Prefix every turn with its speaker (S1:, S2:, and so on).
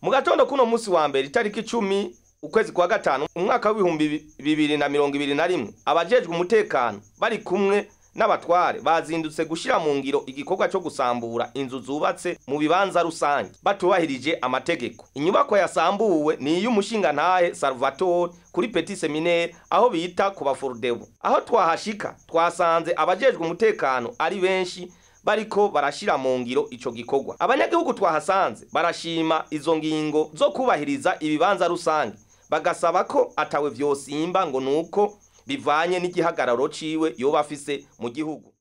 S1: Mu gatondo kuno musi wa mbere, itariki 10 ukwezi kwa gatanu umwaka w'2021, abajejwe umutekano bari kumwe n'abatware bazindutse gushira mu ngiro igikorwa cyo gusambura inzu zubatse mu bibanza rusange batubahirije amategeko. Inyubako yasambuwe ni iy'umushingantahe Salvatore kuri Petit Seminaire, aho bita ku Baforudebo. Aho twahashika twasanze abajejwe umutekano ari benshi bariko barashira mu ngiro ico gikorwa. Abanyagihugu twahasanze barashima izo ngingo zo kubahiriza ibibanza rusange, bagasaba ko atawe vyosimba ngo nuko bivanye n'igihagararo ciwe yoba afise mu gihugu.